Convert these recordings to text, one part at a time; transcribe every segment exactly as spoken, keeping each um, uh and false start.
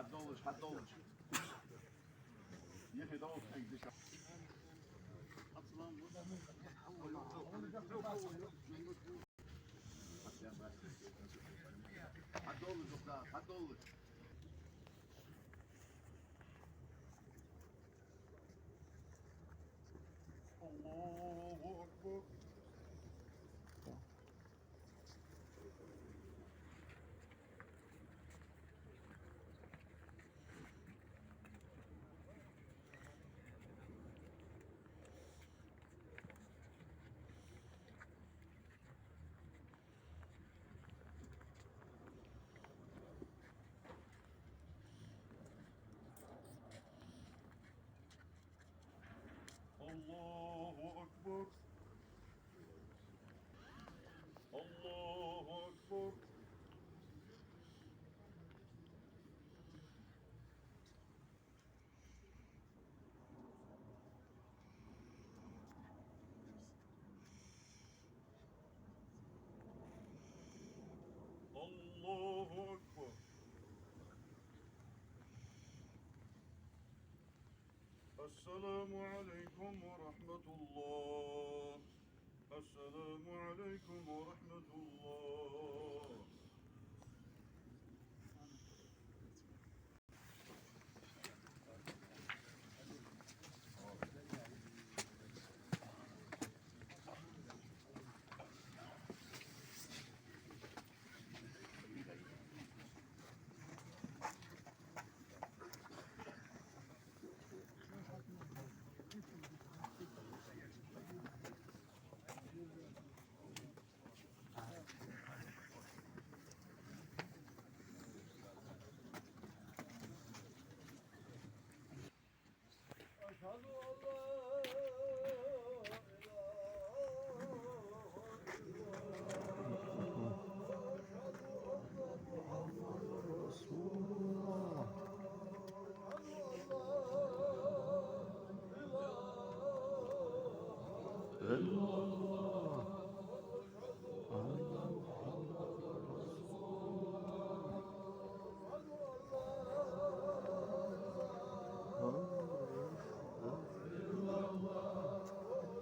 Хьадолаш, хьадолаш. Ехе долаш, хьайга диша. Хьадолаш, хьадолаш. الله أكبر. الله أكبر. الله أكبر. الله أكبر. السلام عليكم ورحمة الله. السلام عليكم ورحمة الله. أشهد أن لا إله إلا الله.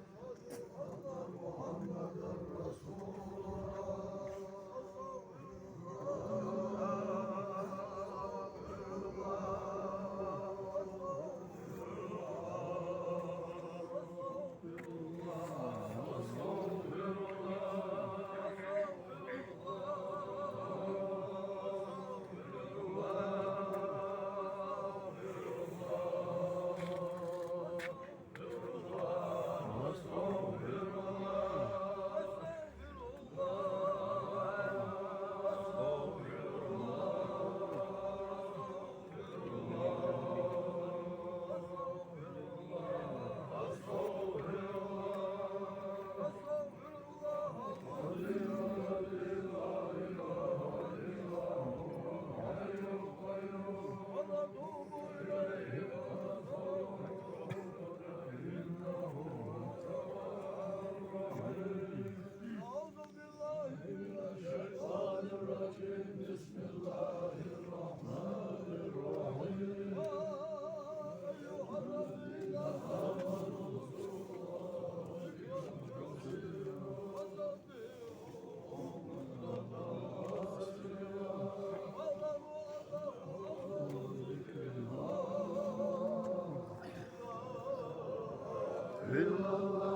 أشهد أن محمدا رسول الله. أشهد أن لا إله إلا الله. أعوذ بالله من الشيطان الرجيم. بسم الله الرحمن الرحيم. يا أيها الذين آمنوا اذكروا الله ذكرا كثيرا وسبحوه بكرة وأصيلا. واعلموا أنه من يذكر الله إلا الله.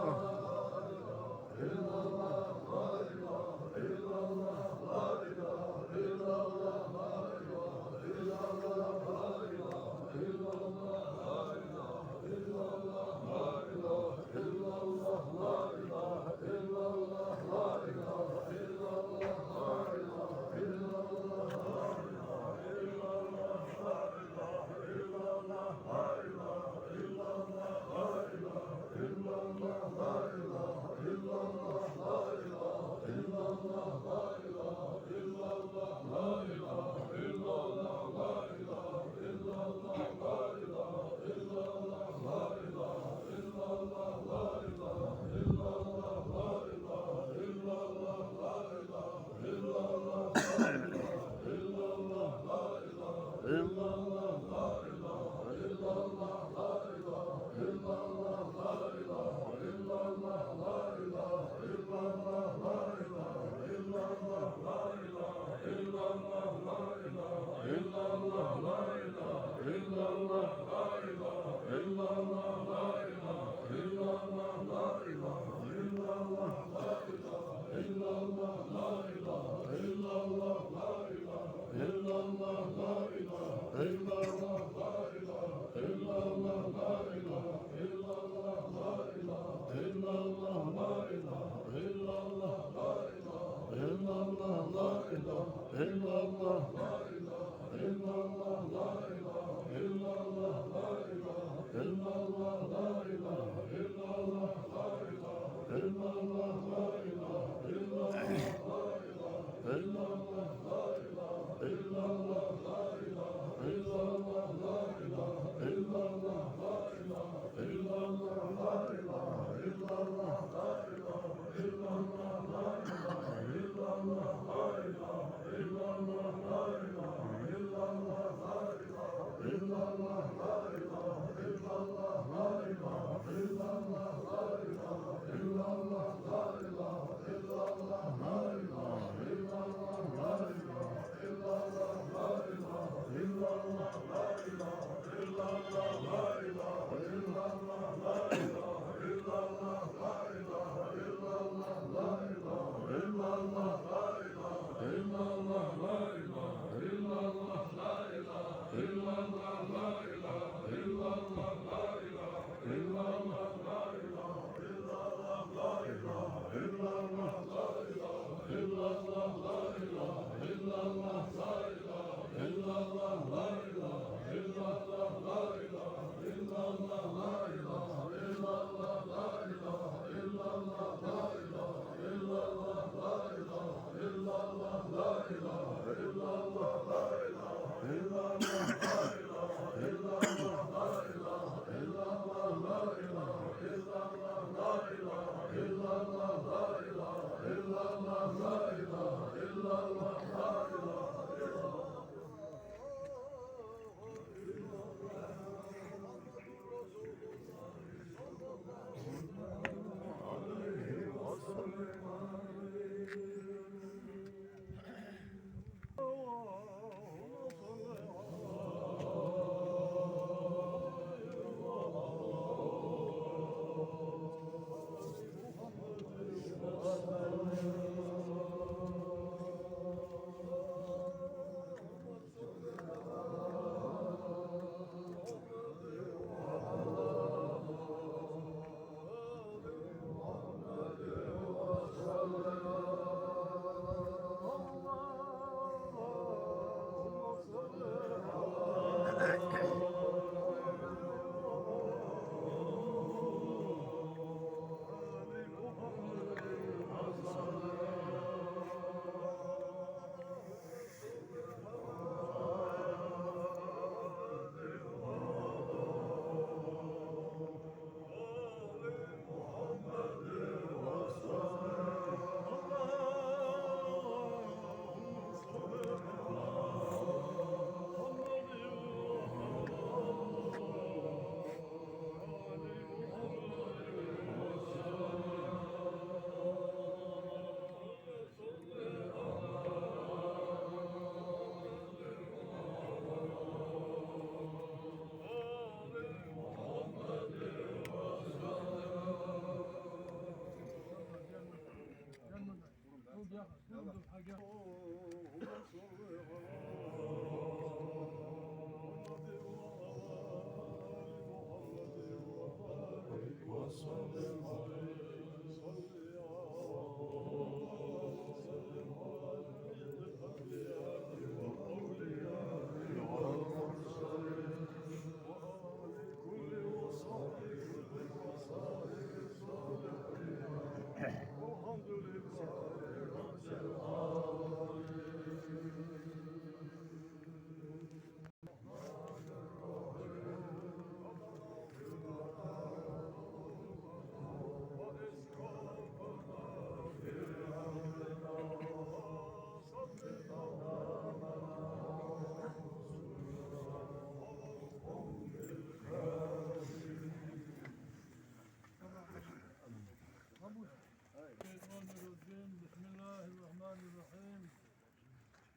الشيطان الرجيم. بسم الله الرحمن الرحيم.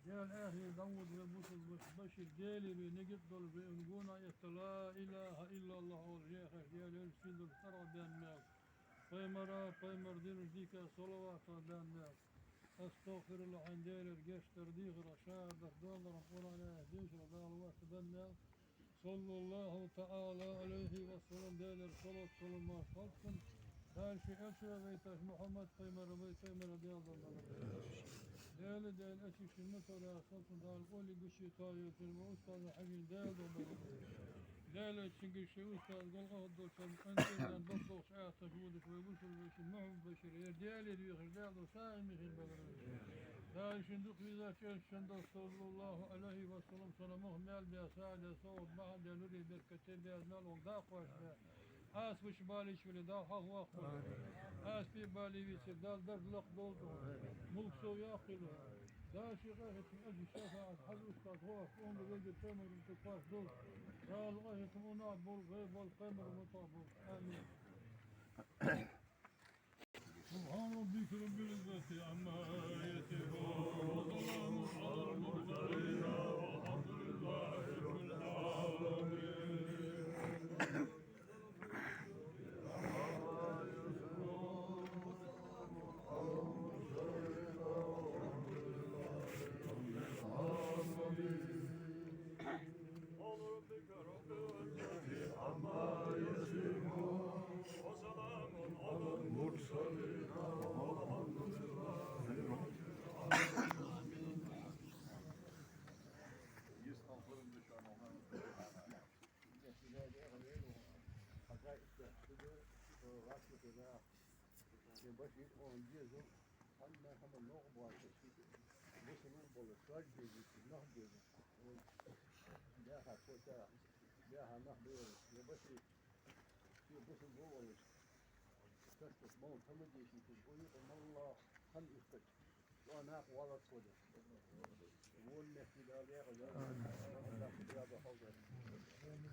Даьла аьхе дӀавода вай, бусалба ваши, Дала вай нигат долда вай, ун гонахьа эц لا إله إلا الله оалаш, яхаш, Даьла сийдолча цӀерах баьнна мел, пайхамара, пайхамара динах дика салаватах баьнна мел, астагӀфируллахӀ, хьайна Даьлагара гешт дар, дехар, шахӀадат дар, доаллар, Къуръан аят дешар, Дала васта баьнна мел, صلى الله تعالى عليه وسلم, Даьлагара салот-салам хилда цунна, Дала ший элча вайташ Мухьаммад пайхамар, вай пайхамар Даьла духьа. Даьла, Даьла, элча шийна ма тоъал, цунна Дала къоли гучи тоъал, цун ва устаза хьажин Даьла духьа. Даьла, цунгара ший устаз гӀулакх долчун, къинтӀера доккхача аьттонаш водаш вай бусалба вешийна мухьбат башир, ер Даьла духьа вехаш Даьла духьа сагӀа михин балар. Дала шийна дукха везача элчан духьа, صلى الله عليه وسلم, сона мух мел бе, сагӀа де, совгӀат бахьан де, нури беркате бе, мел вол дакъош бе. Ас вуч балийча вале, Дала хьалха ваккхалва. Ас пе балий вицар, Дала дарж лакхдолда. Мулк сов яккхалва. Дала ший къахетам, аьжа, шафаӀат, хьажа устаз гӀо, онда вайга тамарун ту пас долда. Дала къахетам, унахь болба, гӀайб болба, пайхамара мутӀахь болба. Амин. سبحان ربك رب العزة عما يصفون، وسلام على المرسلين، والحمد لله رب العالمين. سبحان ربك رب العزة عما يصفون، وسلام على المرسلين، والحمد لله رب العالمين. Башир, он деза, хьанна хӀама ногӀ боацаш, бусалба болаш, саг деза, нах деза. Баьха кхота, баьха нах бера, я Башир, ший бусалба волаш. Кастас мал хӀама деши, куз уйкъа малла хӀама ихкача. Цо накъа валар худа. Вон мехки Дала яга, яга, яга, яга, яга, яга.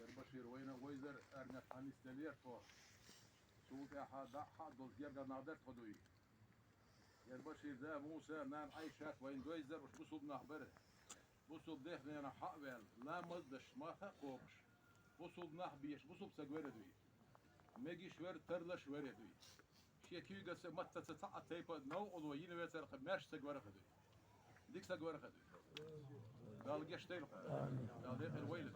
Ер Башир, вайна вайзар арнах хьанис далер тхо. Цул тӀехьа дӀа хьа долча гергара нах дар тхо дуй. Ер Башир, да Муса, нана Ӏайшат вайна дойзар уж бусалба нах бар. Бусалба дех-наьнах хьа а ваьнна, ламаз деш, марха а кхобаш, бусалба нах беш, бусалба саг варе дуй. Мегаш вар, тарлаш варе дуй. Ший куйгаца, маттаца цхьа а тайпа новкъарло йина вецарах маьрша саг варе дуй. Дика саг варе дуй. Дала гешт дойла. Дала декъера войла.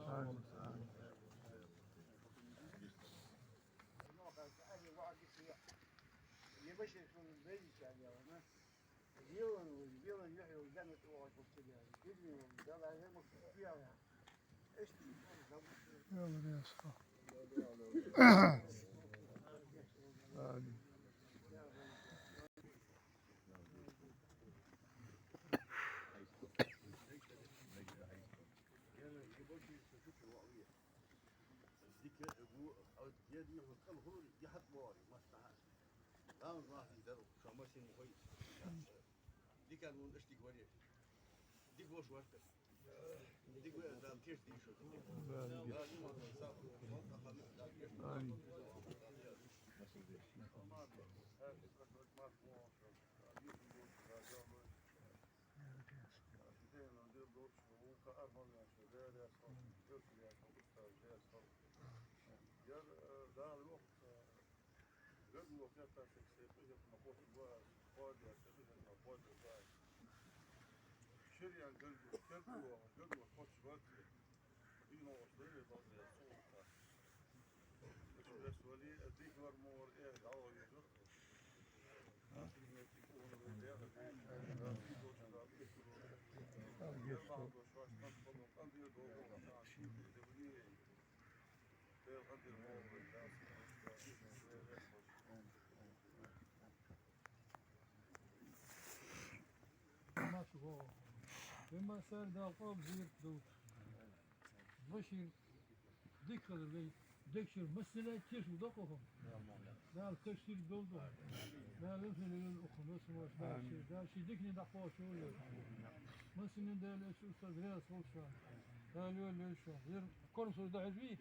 Дика а гу, а дедна хӀама кӀал хулар, яхьат бовар, массахьа. Ламаз махкий дар, шо масин хой. Дика а гу, аш дика варе. Дика вош варта. Дика варе, Дала кийчдийша. Дала иман, сабар, мал, ахана, Дала кийчдийша. Амин. Маша, во. Вай массане Дала къоабал дойла. Ваши дика хилар вай. Дегашта массане тешал да-кх укхун. Дала кхы шерга долда. Дала лоархӀа йойла укхун, вай массане Дала ший, Дала ший дикане дӀакхоачаш йойла. Массане Дала эшшо устаз раьза хилва шоана. Дала йойла шоана. Ер Кормсо дӀахьежа вий?